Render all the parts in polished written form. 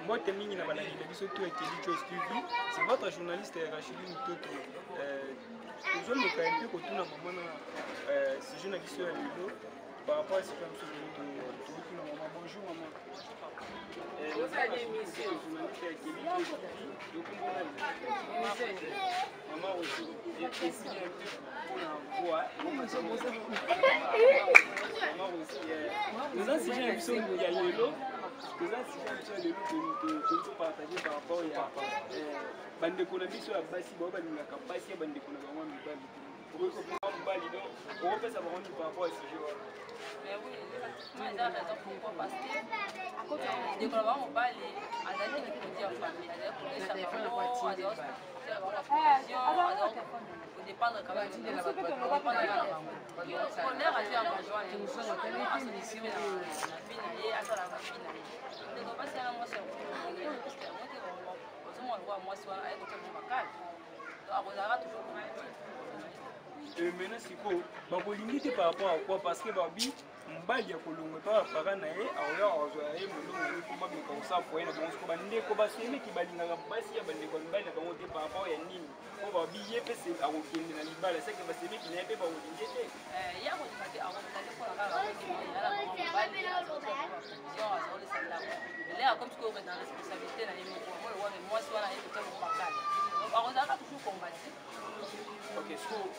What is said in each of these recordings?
Mbote mingi na balandi na biso tout ya Kelly Choice TV. C'est votre journaliste Rachidi Mutoto. Euh, tozomeka mpe kotuna mama na euh, sujet na biso ya lelo par rapport à sujet na biso tokotuna mama. Bonjour mama. Euh, journaliste ya Kelly Choice TV. Tokombona mama Rosi. Esili un peu mpona voix. Mama Rosi. Toza sujet na biso ya lelo. Toza sujet na biso ya lelo tolingi topartage par rapport ya bandeko na biso ya basi bao balingaka basi ya bandeko na bango ya mibali te. Okoki kopesa mobali donc okopesa bango nini par rapport ya sujet wana? Mais oui, effectivement, eza raison pourquoi parce que ndeko na bango mobali azali mokonzi ya famille, azali kolesa bango, azali kotia bango na provision, azali kodépendre quand même, kodépendre na bango. Colère azwi engagement na ye, as'occupe na vie na ye, asala na vie na ye. Ndeko basi wana mwasi ya kolinga parce que yango te ozomona lokola mwasi wana aye kotia bango makala. Donc akozalaka toujours combattre. Maintenant sikoyo bakolingi te par rapport à quoi? Parce que babi mobali ya kolongwa epa bapara na ye akoya akozwa ye molongo na ye mpo bameka kosala foye na bango. Sikoyo bandeko basemeki balingaka basi ya bandeko ya mibali na bango te par rapport ya nini? Mpo babi ye mpe akokende na libala seke basemeki na ye mpe bakolingi te. Ye akolinga te, akolinga te mpona kaka mobali azotia azolesa ndako ele akomi sikoyo na responsabilité na ye moko amona wana mwasi wana aye kotia bango makala, donc akozalaka toujours combattre. Ok, sikoyo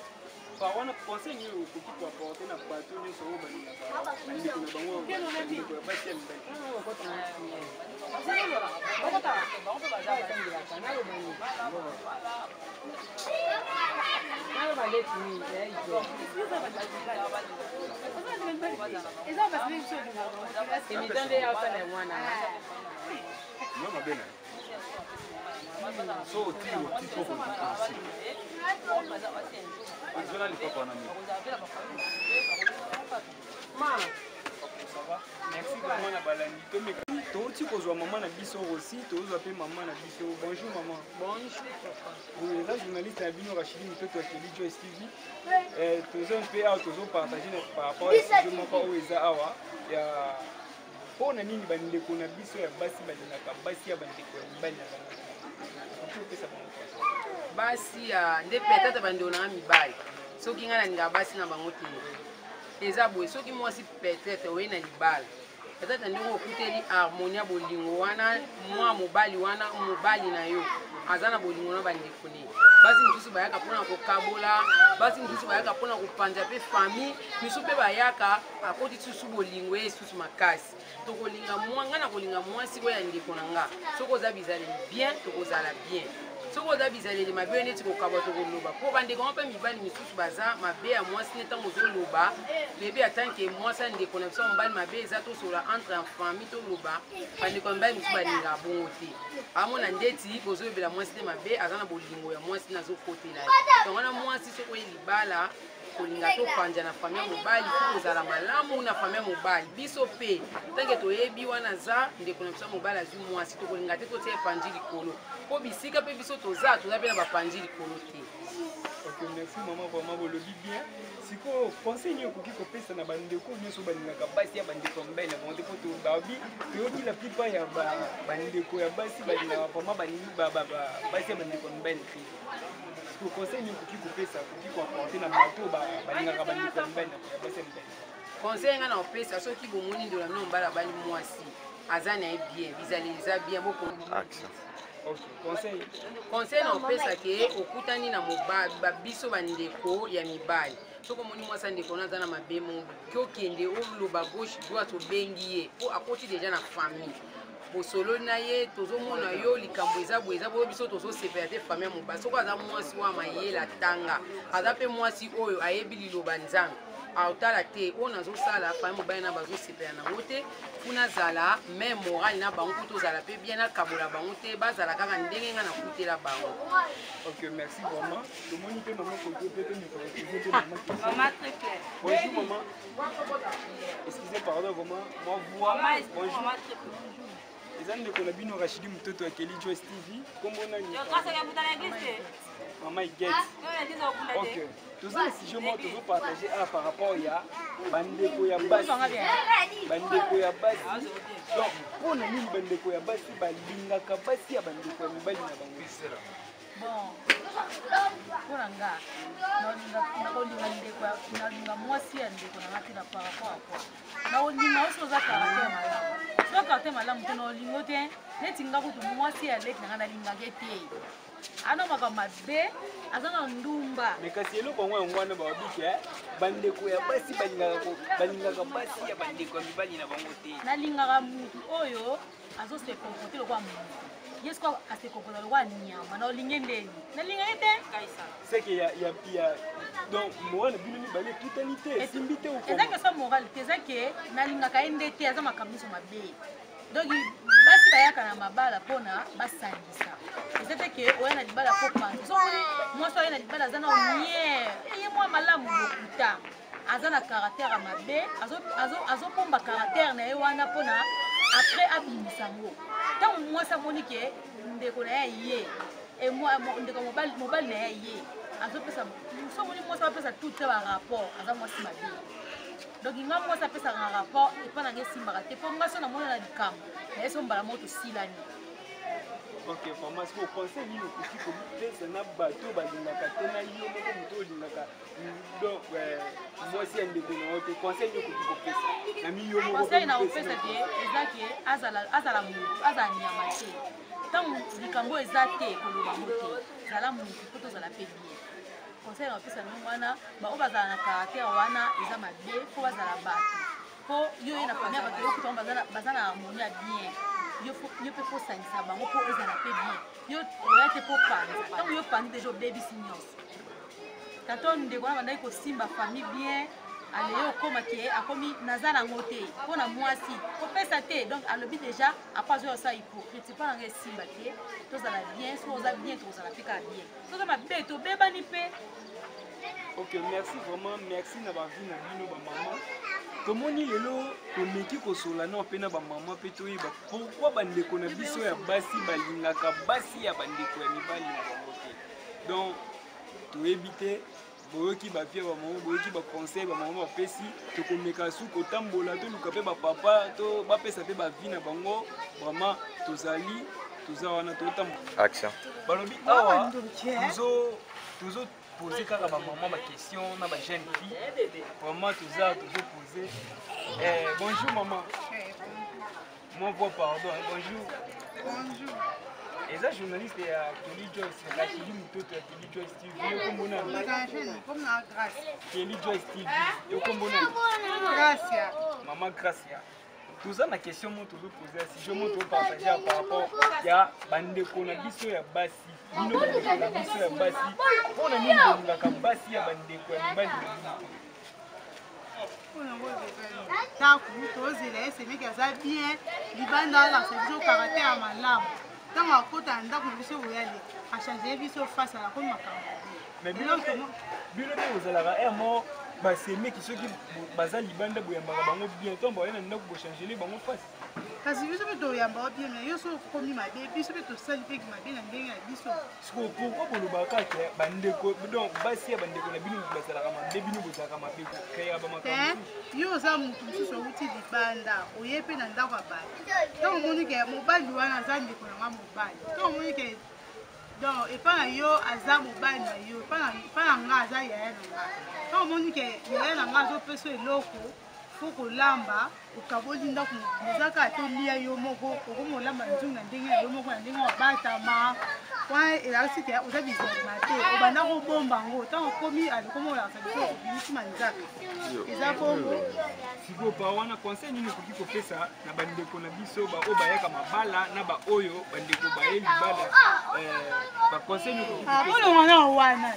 par wana conseil nini okoki koapporte na bato nyonso oyo balingaka bandeko na bango, bandeko ya basi ya mibali? So oti oti po kosi ozwela lipapa na mi. Ça va, merci vraiment na balandi. Tomeka touti kozwa mama na biso aussi, tozwa mpe mama na biso. Bonjour mama. Bonjour papa. Oui, eza journaliste na bino Rachidi Mitoto ya Kelly Joyce TV. Toza mpe awa tozopartage par rapport ya sujet moko oyo eza awa ya mpo na nini bandeko na biso ya basi balingaka basi ya bandeko ya mibali na bango. Okoki opesa bango conseil? Basi ya nde peut-être bandeko nanga mibali, soki ngai nalingaka basi na bango te, eza boye: soki mwasi peut-être oye na libala, peut-être ndenge okuteli harmonie ya bolingo wana, mwa mobali wana, mobali na yo aza na bolingo na bandeko ne. Basi mosusu bayaka mpona kokabola, basi mosusu bayaka mpona kopanza mpe famille misusu mpe bayaka akoti susu bolingo ye susu makasi. Tokolinga mwa ngai nakolinga mwasi oyo ya ndeko na nga. Soki oza bizaleli bien, tokozala bien. Soki oza bizaleli mabe oyo neti kokabwa, tokoloba mpo bandeko ngo mpe mibali misusu baza mabe ya mwasi ne. Ntango ozoloba toyebi atanke mwasi ya ndeko na biso ya mobali mabe eza, tosola entre en famille, toloba. Bandeko ya mibali misusu balingaka bongo te, amona ndeti bozoyebela mwasi te mabe, aza na bolingo ya mwasi nazokotela ye. Donc wana mwasi soki oye libala kolinga topanja na famille ya mobali, fo kozala malamu na famille ya mobali. Biso mpe tanke toyebi wana aza ndeko na biso ya mobali azwi mwasi, tokolinga te totia epanji likolo, mpo bisika mpe biso toza, toza mpe na bapanji likolo te. Ok, merci mama, vraiment bolobi bien. Sikoyo conseil nini okoki kopesa na bandeko nyonso balingaka basi ya bandeko ya mibali na bango te? Mpo babi toyoki la plupart ya bandeko ya basi balingaka vraiment basi ya bandeko ya mibali te. Sikoyo conseil nini okoki kopesa, okoki koapporte na bato balingaka bandeko ya mibali na ya basi ya mibali? Conseil ngai na kopesa, soki bomoni ndola bino mobali abali mwasi aza na ye bien, bizaleli eza bien, boko Action. Ok, conseil. Conseil na opesa ke okutani na biso bandeko ya mibali, soki omoni mwasi ya ndeko wana aza na mabe moke, okende oloba gauche droite, obengi ye mpo akoti deja na famille, bosololi na ye: tozomona yo likambo eza boye, eza boye, biso tozosepela te. Famille ya mobali, soki aza mwasi oyo mayele atanga, aza mpe mwasi oyo ayebi liloba Nzambe, aotala te oyo nazosala, famille mobali na bazosepela nango te, kuna azala même morale na bango mpo tozala mpe bien, nakabola bango te, bazala kaka ndenge ngai nakutela bango. Ok, merci vraiment. Tomoni mpe mama koto mpe tomeka kopose mpe mama question. Maman très claire. Bonjour maman. Excusez, pardon, vraiment, ma voix. Maman, Bonjour. Maman très claire. Eza ndeko na bino Rachidi Mutoto ya Kelly Joyce TV. Kombo nani? Mama Iget. Ok. Toza na sujet moko tozopartage awa par rapport ya bandeko ya basi. Bandeko ya basi. Donc, mpo na nini bandeko ya basi balingaka basi ya bandeko ya mibali na bango? Bon, mpo na nga nakolinga ndeko, nalinga mwasi ya ndeko na nga te na par rapport à quoi? Nakolinga oso oza caractère malamu, soki caractère malamu te naolingo te. Neti nga kutu mwasi ya leki na nga nalingaka te, ana makambo mabe, aza na ndumba. Mais kasi eloko yango yango wana babiki, bandeko ya basi balingaka basi ya bandeko ya mibali na bango te. Nalingaka mutu oyo azose comporte lokola mutu, ye siko ase comporte lokola nyama, na olinge ndeni nalinga ye te. Seke ya donc moral na bino mibale etutani te, esimbi te. Eza ke so moral te, eza ke nalingaka ye nde te, aza makambo nyonso mabe. Donc basi bayaka na mabala mpona basangisa, eza te ke oya na libala mpo panza. Sokoni mwasi oya na libala aza na nie eye mwa malamu, lokuta, aza na caractère ya mabe, azobomba caractère na ye wana mpona après abimisa yango. Ntango mwasi amoni ke ndeko na ye ye ndeko mobali na ye ye azopesa, so omoni mwasi apesa tout te barapport, aza mwasi mabe. Donc nga mwasi apesaka rapport epa na nga esimbaka te, mpo nga so namona na likambo na ye, so mbala moko tosilani. Ok, vraiment, sikoyo conseil nini okoki kopesa na bato balingaka te, na yo moko moto olingaka donc mwasi ya ndeko na yo te? Conseil nini okoki kopesa na miyo moko? Conseil na kopesa te eza ke azala motu, azala nyama te. Ntango likambo eza te, koloba ngo te, zala motu mpo tozala mpe bien. Conseil na kopesa ndongo wana, baoyo bazala na caractère wana eza mabe, mpo bazala bato, mpo yo ye na famille ya bato yokuta bango baza na harmonie ya bien, yo mpe kosangisa bango mpo ezala mpe bien. Yo oya te mpo panza, ntango yo panzi déjà obebisi nyonso. Tato ndeko wana bandaki kosimba famille bien, aleye okóma ke akomi naza nango te mpo na mwasi kopesa te. Donc alobi déjà apa azoya osala hypocrite, mpo nanga esimba te. Tozala bien, soki oza bien tokozala mpe kaka bien, soki mabe tobebani mpe. Ok, merci vraiment, merci na bavie na bino bamama. Tomoni lelo tomeki kosola na mpe na bamama mpe toyeba pourquoi bandeko na biso ya basi balingaka basi ya bandeko ya mibali na bango te. Donc toyebi te, boyoki bavie ya bamama, boyoki baconseil bamama bapesi. Tokomeka su kotambola, toluka mpe bapapa to bapesa mpe bavie na bango. Vraiment tozali, toza wana, totambola. Action. Balobi awa tozo poser kaka bamama baquestion na bajeune fille. Vraiment toza tozopose. Bonjour maman, moi voix, pardon, hein, bonjour. Bonjour. Eza journaliste ya Kelly Joyce, Rachidi Mutoto ya Kelly Joyce TV. Yo kombo nani? Comme na Grâce. Kelly Joyce TV. Yo kombo nani? Gracia. Mama Gracia. Toza na question moko tozopose ya sujet moko topartage par rapport ya bandeko na biso ya basi. Bino bandeko na biso ya basi, mpona nini bolingaka basi ya bandeko ya mibali na bino te? Ntango tozela ye semeki aza bien libanda, alakisa biso caractère ya malamu. Ntango akota na ndako na biso, oyale achange biso face, alakomi makambo. Mais bino mpe ozalaka aire moko basemeki, soki baza libanda boyambaka bango bien, ntango baye na ndako bochangele bango face. Kasi biso mpe toyambaka bien, mais yo so okomi mabe, biso mpe tosali mpe mabe na ndenge na biso. Sikoyo pourquoi bolobaka kaka bandeko, donc basi ya bandeko na bino bazalaka mabe, bino bozalaka mabe, kokreya bamakambo? Yo oza motu mosusu outi libanda, oye mpe na ndako ya bato. Ntango omoni ke mobali wana aza ndeko na nga mobali, ntango omoni ke donc epa na yo aza mobali na yo, epa na nga aza yaya na nga, ntango omoni ke yaya na nga azopesa eloko fo kolamba, okaboli ndako, eza kaka tolia yo moko, okomi olamba nzungu na ndenge na yo moko, na ndenge obatama wana, elakisi ke oza bizalima te. Obanda kobomba yango, ntango okomi alikomi olakisa biso, obimisi manzaka, eza bongo. Sikoyo pa wana conseil nini okoki kopesa na bandeko na biso baoyo bayaka mabala na baoyo bandeko baye libala? Baconseil nini okoki kopesa? Bolonga na wana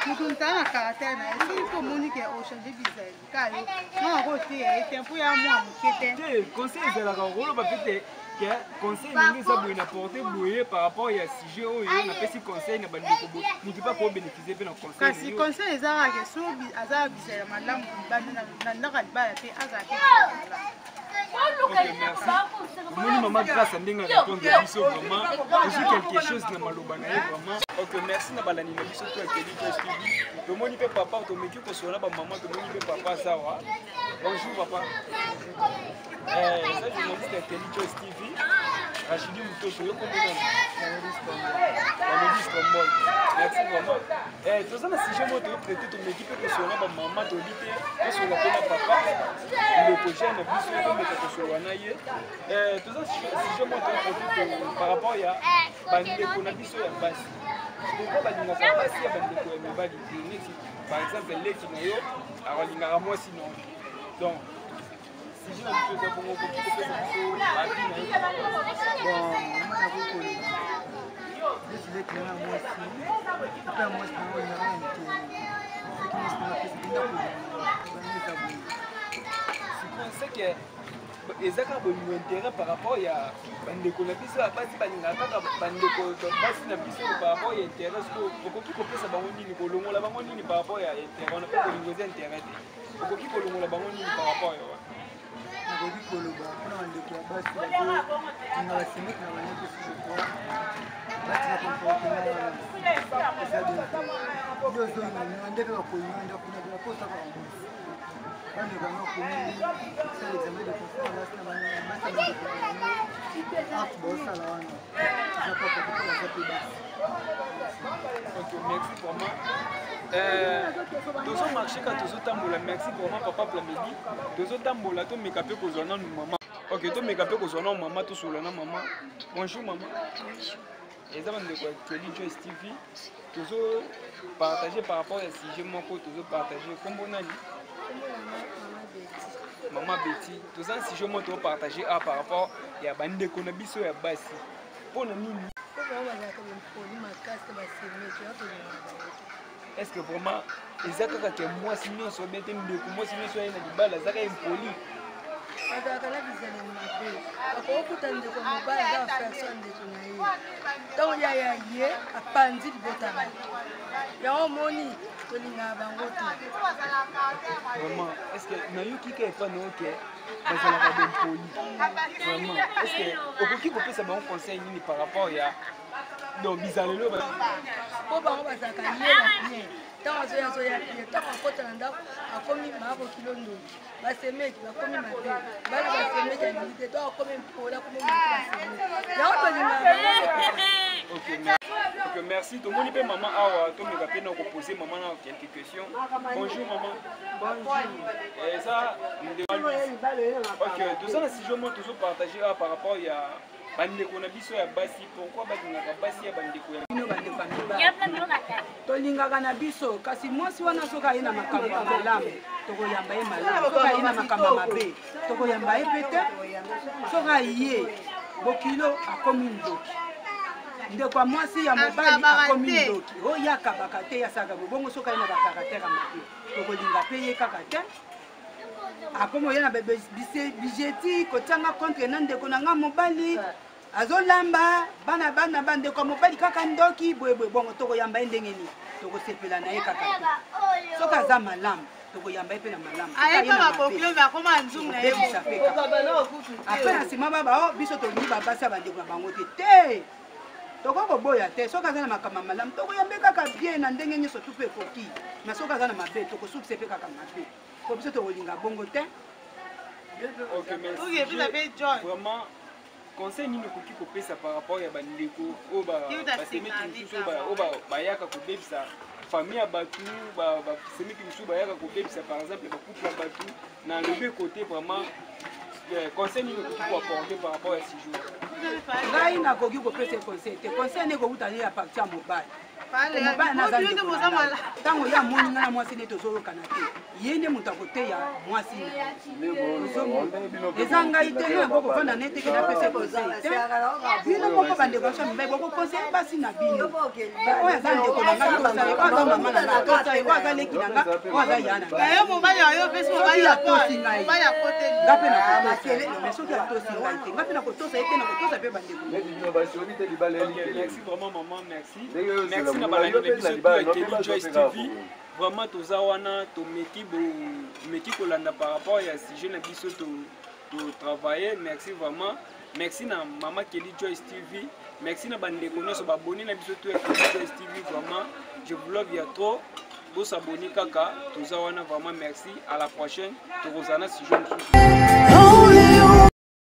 moto motala na caractère na ye. Soki mpo omoni ke ochange bizali ka yo, nga koteya ye te mpo ya mwa moke te. Te, conseil ezalaka koloba mpe te ke conseil ndenge eza boye na porte boye par rapport ya sujet oyo napesi conseil na bandeko boye, motu mpe akobénéficie mpe na conseil. Kasi conseil eza kaka so aza bizali ya malamu libanda, na ndako ya libala mpe azala mpe malamu. Ok, merci. Omoni mama Grâce ndenge arépondre biso, vraiment tozwi quelque chose na maloba na ye vraiment. Ok, merci na balandi na biso to akeli Joyce TV. Tomoni mpe papa, tomeki kosola bamama, tomoni mpe papa zawa. Bonjour papa. Eza journaliste ya Kelly Joyce TV, Rachidi Mutoto. Yo kombo nani? Melody Strombol. Merci vraiment. Toza na sujet moko toyoprete, tomeki mpe kosola bamama, toyebi te tosola mpe na papa ndeko jeune na biso, tomeka kosolola na ye. Toza sujet moko toyoprete par rapport ya bandeko na biso ya basi, pourquoi balingaka basi ya bandeko ya mibali te? Neti par exemple leki na yo akolingaka mwasi na yo. Donc sujet na biso eza bongo, okoki kopesa biso bavi na yo? Bon, nakoki koloba neti leki nanga mwasi mpe ya mwasi nanga olingaka na mikolo, soki mwasi nanga apesi ndako bango, eza boye. Sikoyo seke eza kaka bolingo intérêt par rapport ya bandeko na biso ya basi, balingaka kaka bandeko basi na biso par rapport ya intérêt. Sikoyo okoki kopesa bango nini, kolongola bango nini par rapport ya intérêt wana? Mpo bolingo eza intérêt te. Okoki kolongola bango nini par rapport ya wana? Nakoki koloba mpona bandeko ya basi bazolinga basemeki na bango te, si je crois batika comportement wana, eza bien te. Nde ozolinga nde kaka kolinga ndako na bakosaka mwasi, bandeko yango komi sala examen de confiance, basi na bango, basi ya bandeko na bango, acte baosala wana eza papa te, baza mpe basi. Ok, merci vraiment. Tozomarche kaka, tozotambola. Merci vraiment papa Plamedi. Tozotambola, tomeka mpe kozwa nanu mama. Ok, tomeka mpe kozwa nanu mama, tosolola na mama. Bonjour mama. Eza bandeko ya Kelly Joyce TV, tozopartage par rapport ya sujet moko tozopartage. Kombo nani? Mama Betty. Toza na sujet moko tozopartage a par rapport ya bandeko na biso ya basi, mpo na nini? Po bango bazalaka bempoli makasi te, basemeki ya tolingaka bango te. Est ce que vraiment eza kaka ke mwasi nyonso obe te, ndeko mwasi nyonso aye na libala azaka impoli? Bazalaka na bizaleli mabe, akokuta ndeko mobali aza affection ya ndeko na ye, ntango ya ya ye apanzi libota na ye. Yango omoni tolingaka bango te. Vraiment, est ce que nayoki ka epa na yo ke bazalaka bempoli vraiment? Est ce que okoki kopesa bango conseil nini par rapport ya donc bizaleli oyo? Mpo bango bazalaka ye na bien, ntango azoya azoya bien, ntango akota na ndako akomi maabokilo ndoki, basemeki bakomi mabe, bana basemeki alingi te to akomi mpola, akomi moto basemeki. Yango tolingaka bango. Ok, merci. Ok, merci. Tomoni mpe mama awa, tomeka mpe na kopose mama na quelques questions. Bonjour maman. Eza ok, toza na sujet moko tozopartage awa par rapport ya bandeko na biso ya basi, pourquoi balingaka basi ya bandeko ya Bino bandeko ya mibali tolingaka na biso, kasi mwasi wana soki aye na makambo ya malamu, tokoyamba ye malamu. Soki aye na makambo ya mabe, tokoyamba ye mpe te. Soki aye bokilo akomi ndoki, ndeko ya mwasi ya mobali akomi ndoki, oyo akabaka te, asalaka bobongo. Soki aye na bacaractère ya mabe, tokolinga mpe ye kaka te. Akomi oya na bijeti kotianga contre na ndeko na nga mobali, azolamba bana bana bandeko ya mobali kaka ndoki boyeboye bongo, tokoyamba ye ndenge nini? Tokosepela na ye kaka te. Soki aza malamu, tokoyamba ye mpe na malamu. Ayepa babokilo me akoma nzungu na ye. Kobebisa mpe kaka apres na nsima baba o biso tolingi babasi ya bandeko na bango te. Te, tokoki koboya te. Soki aza na makambo ya malamu, tokoyambe kaka bien na ndenge nyonso tu mpe ekoki, mais soki aza na mabe, tokosukisa mpe kaka mabe, po biso tokolinga bongo te. Ok, merci. Ok, vous avez John. Vraiment, conseil nini okoki kopesa par rapport ya bandeko oyo basemeki mosusu oyo bayaka kobebisa famille ya bato, basemeki mosusu bayaka kobebisa par exemple bacouple ya bato na lobe côté? Vraiment, conseil nini okoki koapporter par rapport ya sujet? Ngai nakoki kopesa conseil te. Conseil nde ekouta nde ya parti ya mobali. Mobali naza ndeko na ngai. Ntango ye amoni ngai na mwasi nde tozoyokana te, ye nde moto akoteya mwasi na ye. Ozomona, eza ngai te. Ngai nakoki kovanda na ye teke napesa conseil te. Bino moko bandeko nyonso ya mibali bokoconseille basi na bino. Oyo aza ndeko na ngai, tosa ye. Oyo aza mama na ngai, tosa ye. Oyo aza leki na ngai, oyo aza ya na ngai. Yo mobali oyo opesi mobali Soki ya atosi ngai, mobali akoteli. Nga mpe nakotosa ye, mais soki atosi ngai te, nga mpe nakotosa ye te, nakotosa mpe bandeko. Ok, merci vraiment maman, merci. Merci na balandi na biso tu ya Kelly Joyce TV. Vraiment toza wana, tomeki bomeki kolanda par rapport ya sujet na biso to Totravaille. Merci vraiment, merci na mama Kelly Joyce TV, merci na bandeko nyonso baboni na biso to ya Kelly Joyce TV. Vraiment, je vous love ya trop. Bosaboni kaka, toza wana. Vraiment merci, à la prochaine, tokozala na sujet mosusu.